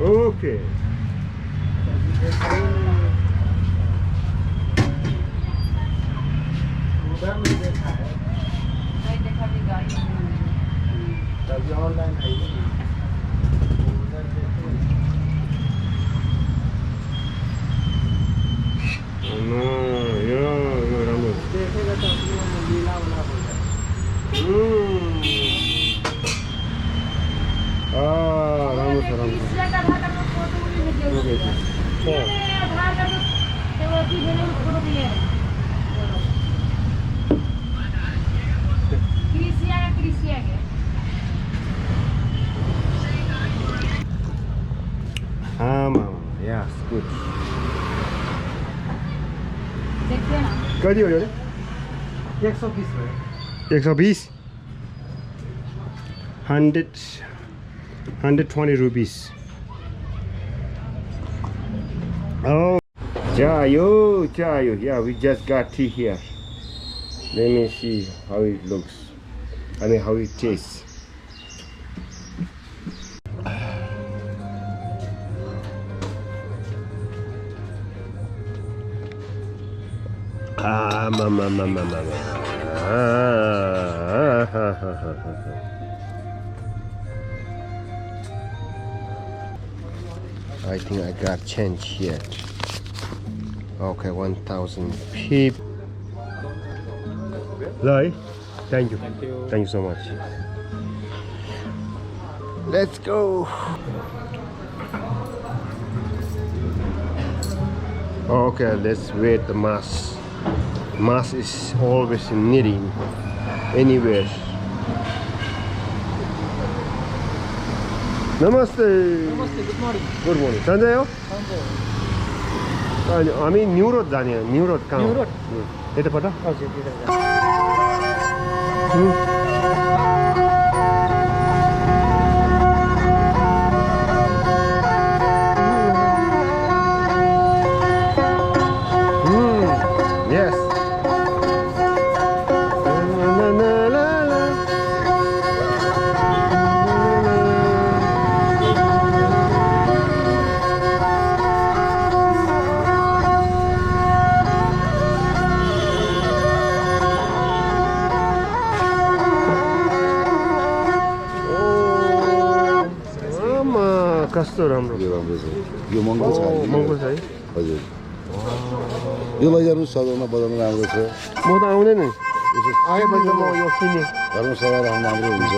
Okay. Yes, good. कति हो यो 120 120 rupees. Oh, chayo. Yeah, we just got tea here. Let me see how it looks. I mean, how it tastes. I think I got change here. Okay, 1,000 people. Lai, thank you. Thank you so much. Let's go. Okay, let's wait the mass. Mass is always needing anywhere. Namaste. Namaste, good morning. Good morning. Sanjay ho? Sanjay. I mean New Road जाने हैं. New Road कहाँ? New Road. ये तो पता? हजुर त्यता जा. Yes. कस्तो राम्रो यो राम्रो छ यो महँगो छ महँगो छ है हजुर यो लैजानु सजाउन बजाउन राम्रो छ म त आउँदैन नि आएपछि म यो किने घरमा सजाएर राख्न राम्रो हुन्छ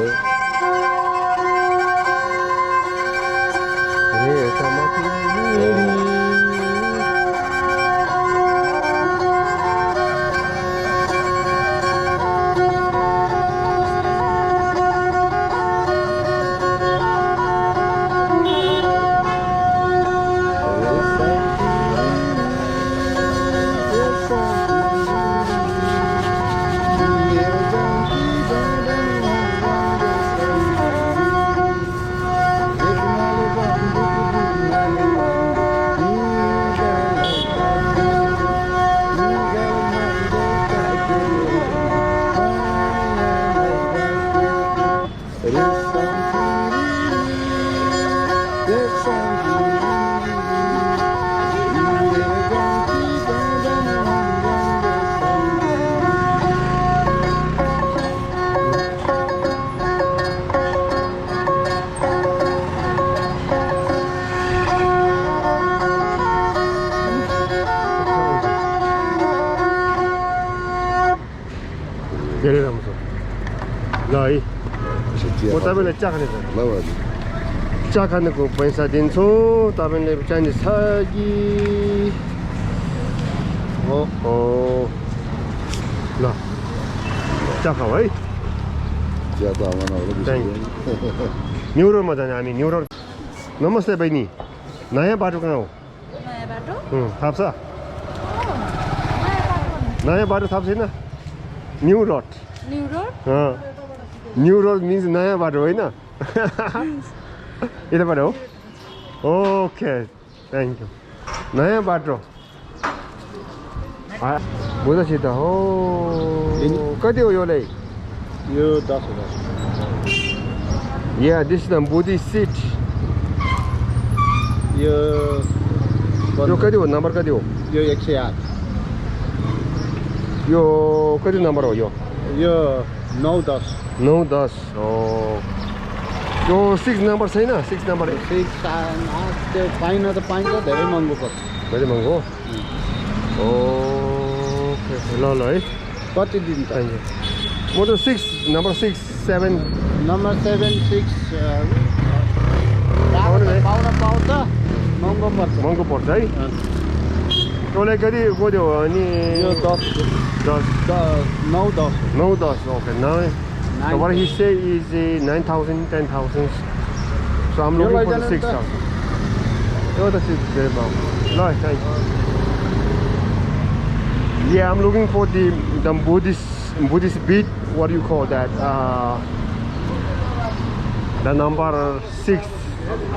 धेरै राम्रो छ ल है म तपाईँलाई चिया खाने छ चिया खानेको पैसा दिन्छु तपाईँले चाहिने छ कि हो ल चिया खाऊ है चिया त आउन होला न्यु रोडमा जाने हामी न्यु रोड नमस्ते बहिनी नयाँ बाटो कहाँ हो नयाँ बाटो थाहा छ नयाँ बाटो थाहा छैन new road new road means नयाँ बाटो होइन यताबाट हो ओके थ्याङ्क यू नयाँ बाटो बुझेपछि त हो कति हो योलाई यो 10,000 Yeah, this is the Buddhist seat. यो यो कति हो नम्बर कति हो यो 108 यो कति नम्बर हो यो यो 910 910 हो यो 6 नम्बर छैन 6 नम्बर 6 त्यो पाइन त पाइन्छ धेरै महँगो पर्छ धेरै महँगो ओके ल ल है कति दिन चाहिन्छ म त 6 नम्बर 6 7 नम्बर 7 6 पाउन पाउँछ महँगो पर्छ है तँलाई कति गोद्यो अनि यो 10 910 okay now so what he say is 9,000 10,000 so I'm looking for the 6,000 oh that's it very well no thank you yeah I'm looking for the Buddhist beat what do you call that the number 6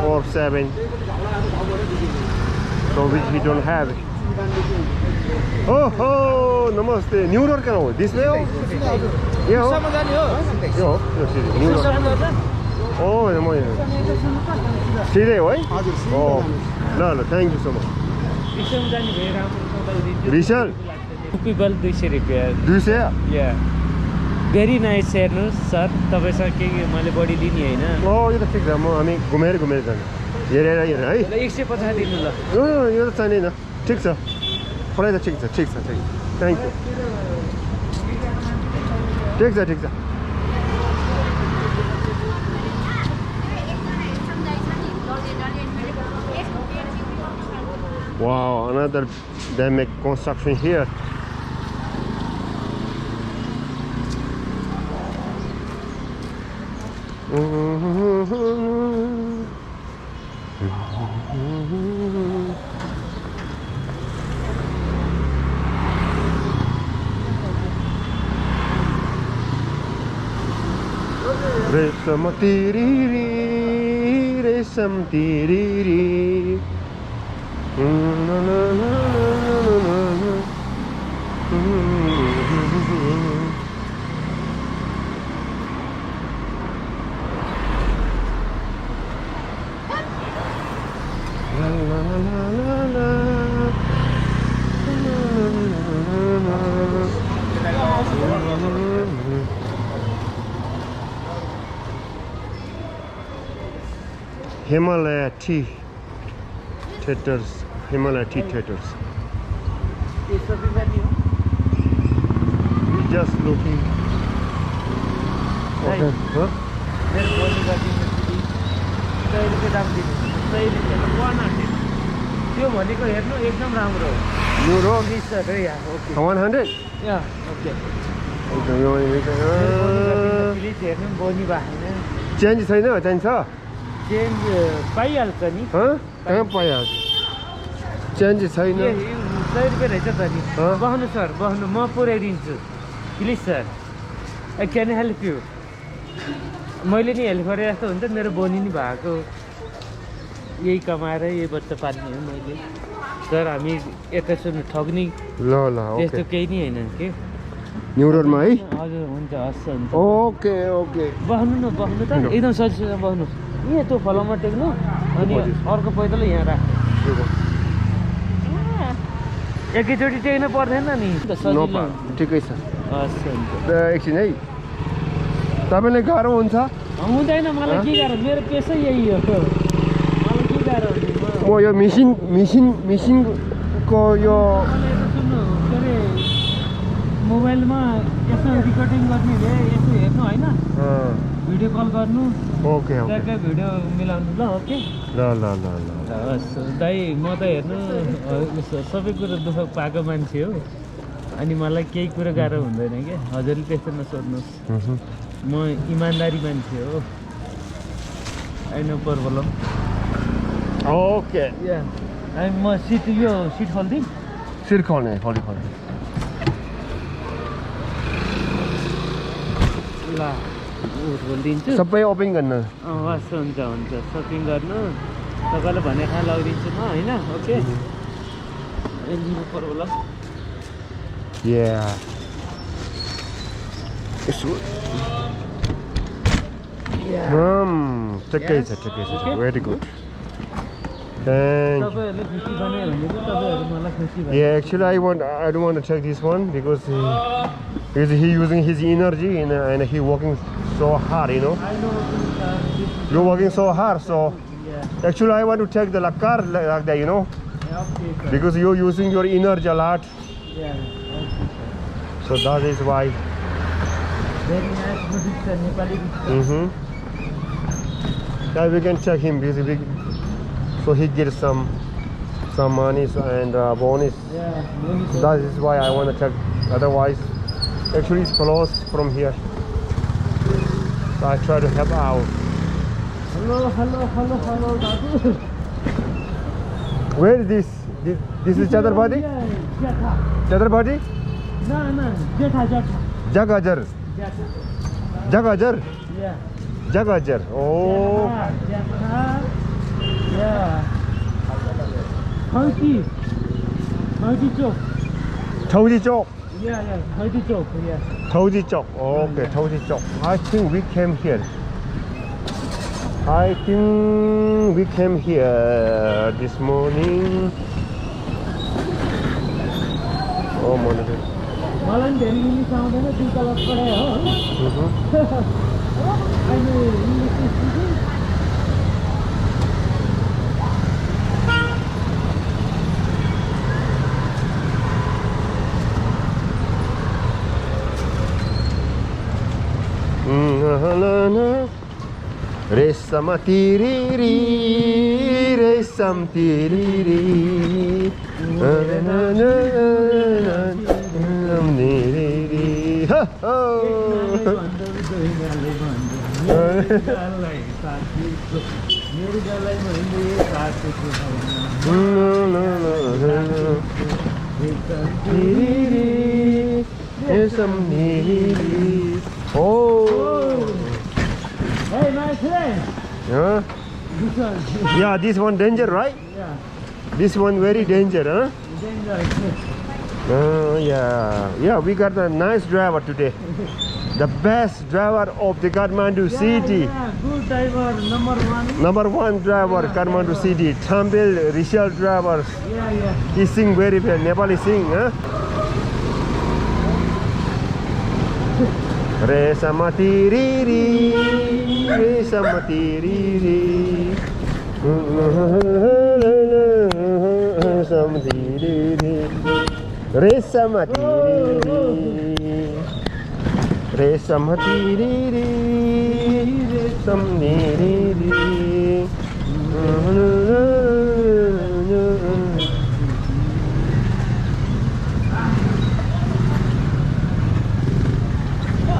or 7 so which we don't have oh namaste New York can हो this way yeah हो यो New York oh म सिधै हो है oh ल thank you so much Vishal people 200 रुपैयाँ 200 yeah very nice हेर्नुस् सर तपाईसँग के मैले बढी दिने हैन oh यो त ठिक छ म हामी घुमेर जाने हेरेर है 150 दिनु ल यो त चाहिँदैन ठिक छ पढाइ त ठिक छ थ्याङ्क यू ठिक छ wow another they make construction here Resam tiriri na na na na Himalaya Tea Theaters Himalaya Tea Theaters we just looking okay huh त्यो भनेको हेर्नु एकदम राम्रो हो New York सर है यार ओके 100 या ओके प्लिज हेर्नु बोनी बाहेन चेन्ज छैन चाहिन्छ चेन्ज पाइहाल्छ नि कहाँ पाइहाल्छ चेन्ज छैन 100 रुपैयाँ रहेछ त नि बस्नु सर बस्नु म पुऱ्याइदिन्छु please sir I can help you मैले नि हेल्प गरे जस्तो हुन्छ मेरो बोनी नि भएको यही कमाएर यही बच्चा पाल्ने हो मैले सर हामी एकैछिन ठग्ने ल त्यस्तो केही नि होइन के न्यु रोडमा है हजुर हुन्छ हस् हुन्छ ओके बस्नु त एकदम सजिलो बस्नु यहाँ त्यो फलाउमा टेक्नु अनि अर्को पैदल यहाँ राख्नु एकैचोटि टेक्नु पर्दैन नि सजिलो ठिकै छ हस् हुन्छ एकछिन है तपाईँलाई गाह्रो हुन्छ हुँदैन मलाई के गाह्रो मेरो पेसै यही हो मलाई के गाह्रो म यो मिसिनको यो सुन्नु के अरे मोबाइलमा यसो रिकर्डिङ गर्ने यसो हेर्नु होइन भिडियो कल गर्नु ओके ट्याक्कै भिडियो मिलाउनु ल ओके ल हस् दाइ म त हेर्नु सबै कुरो दुःख पाएको मान्छे हो अनि मलाई केही कुरो गाह्रो हुँदैन क्या हजुरले त्यस्तो नसोध्नुहोस् म इमान्दारी मान्छे हो होइन प्रब्लम ओके अनि म सिट खोल्दिउँ सिट खोल्ने ल खोलिदिन्छु सबै ओपन गर्न हस् हुन्छ सपिङ गर्नु तपाईँलाई भने खाना लगिदिन्छु म होइन ओके लिनु पर्यो ल Check it. Very good. Thank you. तपाईँहरूले खुसी बनायो भने चाहिँ तपाईँहरू मलाई खुसी भयो Yeah, actually I don't want to check this one because he using his energy and he working so hard, you know. I know You're working so hard, so yeah. actually I want to check the car like that, you know, Yeah, okay, sir. because you're using your energy a lot. Yeah, okay. So that is why. Very nice music, sir. Nepali music. Yeah, we can check him because so he gets some money and bonus. Yeah, bonus. That is why I want to check. Otherwise, actually it's close from here. So I try to help out. Hello, Dadu. Where is this? This is Chhatrapati? Yeah, Jetha. Chhatrapati? No, Jetha. Jagajar. Jetha. Jagajar. Yeah. Jagajar. Oh. Jetha. Yeah. Khauti Chowk. Thauji Chowk. Yeah, Khauti Chowk. Yeah. Thauji Chowk. Okay, Thauji Chowk. I think we came here. This morning. Oh, morning. मलाई पनि धेरै English आउँदैन दुई class पढायो हो अहिले English speaking Resam tiriri, resam tiriri, ha ha. Oh. Hey, my friend. Huh? This one. Yeah, this one danger, right? Yeah. This one very danger, huh? Danger. Yeah, we got a nice driver today. The best driver of the Kathmandu city. Yeah, good driver, Number one driver, Kathmandu city. Thamel, Rishal drivers. Yeah. He sing very well. Nepali sing, huh? Resamati riri, resamati riri, resamati riri, resamati riri, resamati riri, resamati riri.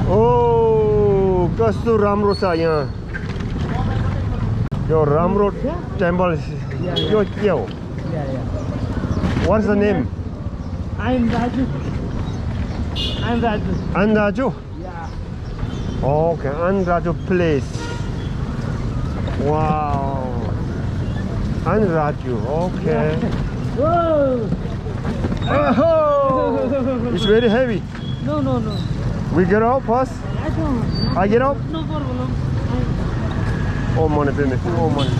Oh, कस्तो राम्रो छ यहाँ यो राम्रो temple यो के हो Yeah. What's the name? I'm Raju. Anraju? Yeah. Okay, Anraju place. Wow. Anraju, okay. Whoa! Oh, it's very heavy. No. We get off first? I get off? No problem. Oh, money, baby. Oh, money.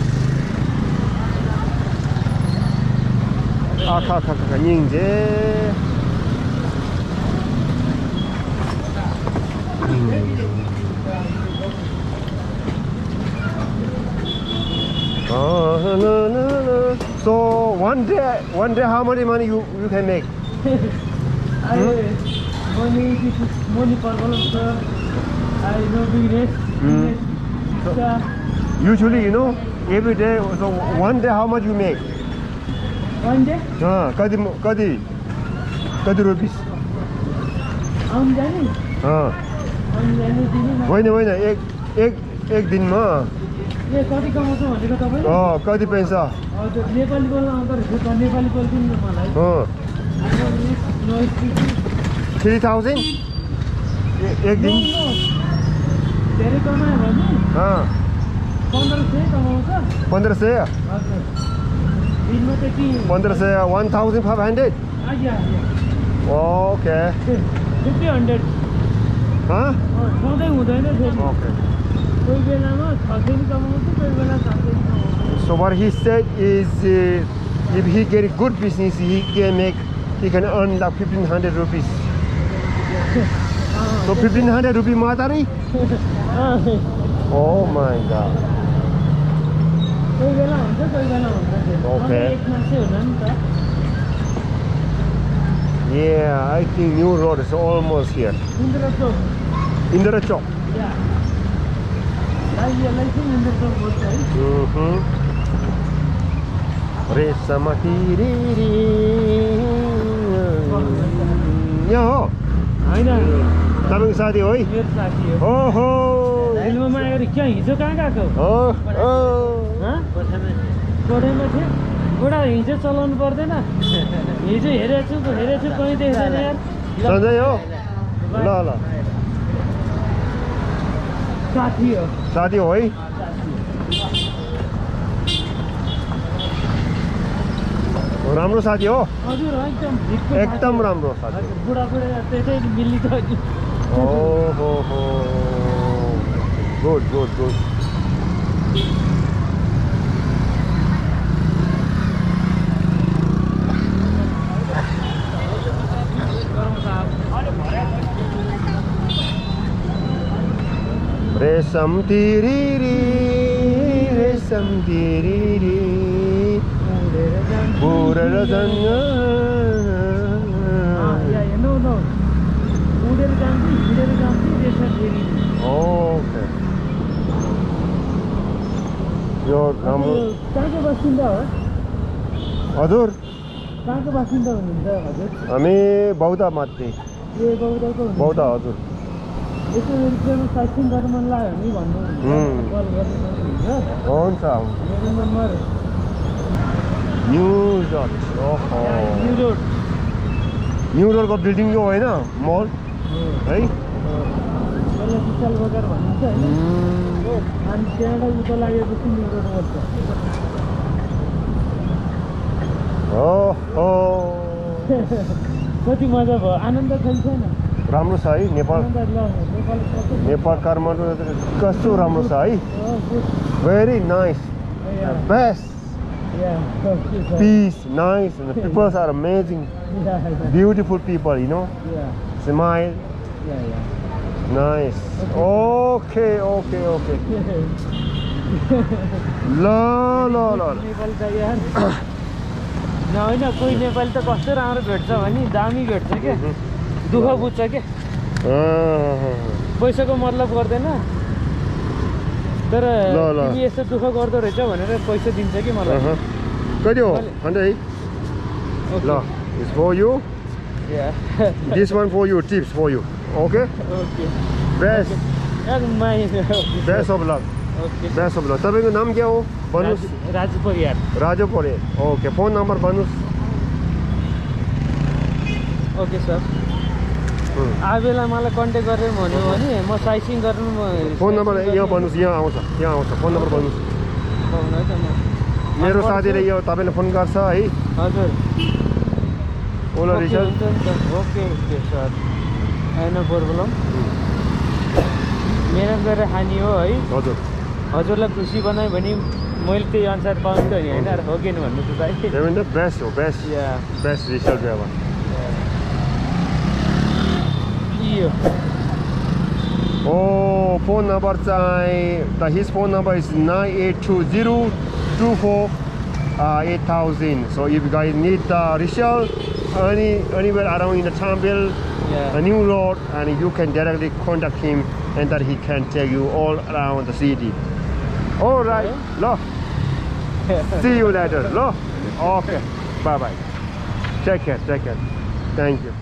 Nyingje. No. So one day how much money you can make? Money problem, sir. I know business. Usually, you know, every day. So one day how much you make? One day? Kadi rupees? आमदानी होइन एक दिनमा ए कति कमाउँछ भनेको तपाईँ कति पैसा हजुर नेपाली बोल्न आउँदो रहेछ त नेपाली बोल्दिनु न मलाई 3000 एक दिन धेरै कमायो भने 1500 कमाउँछ 1500 हजुर दिनमा त्यति 1500 1500 Okay. 1500 Huh? सधैँ हुँदैन फेरि Okay. कोही बेलामा 6 दिन कमाउँछु कोही बेला 7 दिन कमाउँछु So what he said is, if he get a good business, he can earn like 1,500 rupees. So 1,500 rupee matari? Oh my God. कोही बेला हुन्छ कोही बेला हुँदैन Okay. एक मासै हुन नि त Yeah, I think new road is almost here. Indra Chowk Indra Chowk. या यसलाई चाहिँ इन्द्र चोक बोल्छ है Resama tiriri. यहाँ हो होइन तपाईको साथी हो है मेरो साथी हो ओहो फिल्ममा आएर क्या हिजो कहाँ गएको कोठामा थियो बुढा हिजो चलाउनु पर्दैन हिजो हेरेको छु कहीँ देख्दैन यार सञ्जय हो ल ल साथी हो साथी हो है राम्रो साथी हो हजुर एकदम एकदम राम्रो साथी बुढा त्यसै मिल्ली त नि ओहो हो गुड गुड गुड रेशम तिरिरी रेशम तिरिरी बुढेर जान्छ नो उडेर जान्छु हिँडेर जान्छु रेसा फेरि ओके यो राम्रो कहाँको बासिन्दा हो हजुर कहाँको बासिन्दा हुनुहुन्छ हजुर हामी बौद्ध माथि ए बौद्धको हुनुहुन्छ बौद्ध हजुर यसो रिक्सामा साइकिङ गर्नु मन लाग्यो भने भन्नु कल गर्नु सक्नुहुन्छ हुन्छ मेरो नम्बर न्यू रोड ओहो न्यू रोड न्यू रोडको बिल्डिङ यो होइन मल है यसलाई विशाल बजार भनिन्छ होइन अनि त्यहाँबाट उता लागेपछि न्यू रोड पर्छ ओहो कति मजा भयो आनन्द छैन छैन राम्रो छ है नेपाल नेपाल काठमाडौँ कस्तो राम्रो छ है very nice best peace, nice, and the people are amazing, beautiful people, you know, smile, nice, okay, la Nepal त यार होइन कोही नेपाली त कस्तो राम्रो भेट्छ भने दामी भेट्छ क्या दुःख बुझ्छ क्या पैसाको मतलब गर्दैन तर तिमी यस्तो दुःख गर्दो रहेछ भनेर पैसा दिन्छ कि मलाई कति हो अन्त है ल it's for you this one for you tips for you okay best of luck best of luck तपाईको नाम के हो भन्नुस् Raju Pariyar Raju Pariyar okay phone number भन्नुस् ओके सर आ बेला मलाई कन्ट्याक्ट गरेर भन्यो भने म साइसिङ गर्नु फोन नम्बर यहाँ भन्नुस् यहाँ आउँछ फोन नम्बर भन्नुस् मेरो साथीले यो तपाईँले फोन गर्छ है हजुर ओला रिचार्ज ओके सर होइन प्रब्लम मेहनत गरेर खाने हो है हजुर हजुरलाई खुसी बनायो भने मैले त्यही अनुसार पाउँछु नि होइन हो कि भन्नु त बेस्ट हो बेस्ट रिजल्ट अब Oh, phone number his phone number is 9820248000. So if you guys need the result anywhere around in the Thamel, a new road, and you can directly contact him, and that he can take you all around the city. All right, lo. See you later, lo. Okay, bye bye. Take care. Thank you.